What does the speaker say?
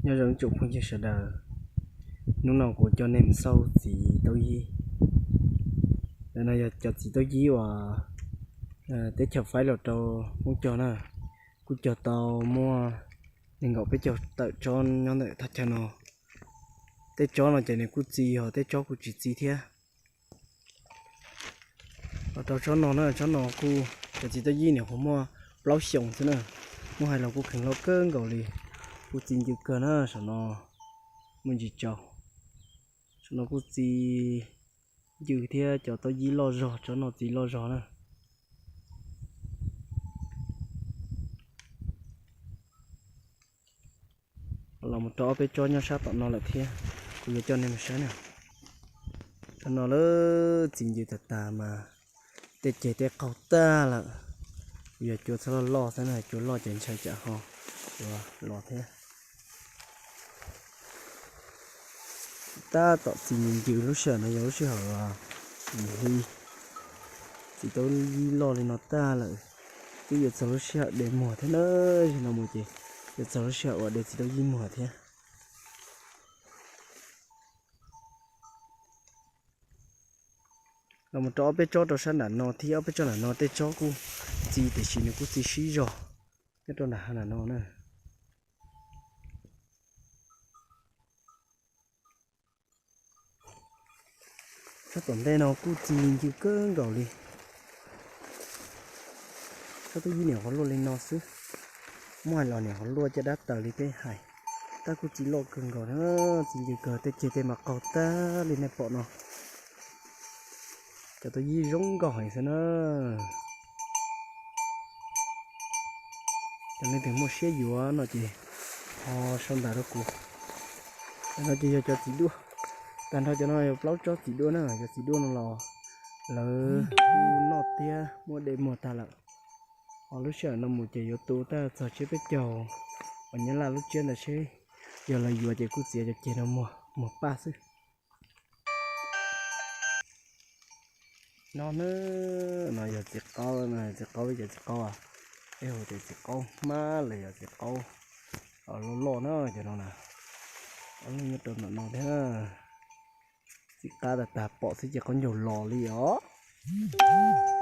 Nyob zoo tsoom phooj ywg sawv daws, hnub no kuv coj nej mus xauj txiv taub yib. Ntawm no yog cov txiv taub yib uas teb chaws faib los rau Hmoob cog na. Kuj cog tau muaj nees nkaum peb caug tawm tsob nyob ntawm thaj chaw no. Tej tsob no ces nws kuj txi, ho tej tsob kuj tsis txi thiab. Los rau tsob no na, tsob no kuj cov txiv taub yib nws kuj muaj plaub xyoos xwb na. Muab hais los kuj kheev loj kawg nkaus li, kuj txi ncw kawg na. Saum no muaj ntsis tsaus, saum no kuj txi ncw thiab, cov taub yib loj zog, tsob no txi loj zog na. Los mus rau ob peb tsob nyob sab tom no lawm thiab, kuv yuav coj nej mus saib na. Tsob no lawm txi ncw tag tag mas tej ceg tej qaug tag lawm. Kuv yog cua txhob loj loj xwb na, cua loj ces ntshai tsam ho cua los thiab. Tab tom txi ncw ncw lub sij hawm no yog lub sij hawm hi, txiv taub yib loj li no tag lawm, twb yuav txog lub sij hawm de muag thiab na. Zaum no mus ces yuav txog lub sij hawm uas de txiv taub yib muag thiab. Los mus rau ob peb tsob rau sab nram no thiab, ob peb tsob nram no tej tsob kuj txi tiam sis nws kuj txi sib zog nyob rau nram hav nram no na. Sab tom ntej no kuj txi ncw kawg nkaus li. Tsob taub yib niam qhuav luaj li no xwb, muab hais los niam qhuav luaj caj dab taws li peb hais, tab kuj txi loj kawg nkaus na, txi ncw kawg, tej ceg tej mas qaug tag li nej pom no. Cov taub yib zoo nkauj heev xwb na. Cov leej twg muaj siab yuav no ces ho sau ntawv rau kuv. Cov no ces yog cov txiv duaj, tag nrho cov no yog plaub tsob txiv duaj na. Cov txiv duaj no los lawv kuj noj thiab muab de muag tag lawm. Ho lub sij hawm no mus ces yuav tu tag txog tsiab peb caug uas nyab laj lub tsiab ntawd seb yog lawv yuav ces kuj txiav cov ceg no muag, muag paj xwb. No na, no yog txiv qaub, txiv qaub, cov txiv qaub, peb hu tias txiv qaub hmab los yog txiv qaub loj loj na, cov no na. Ob lub nyob rau ntawm no thiab. Txiv qab tag tag pom xwb ces qaub ncaug los li os.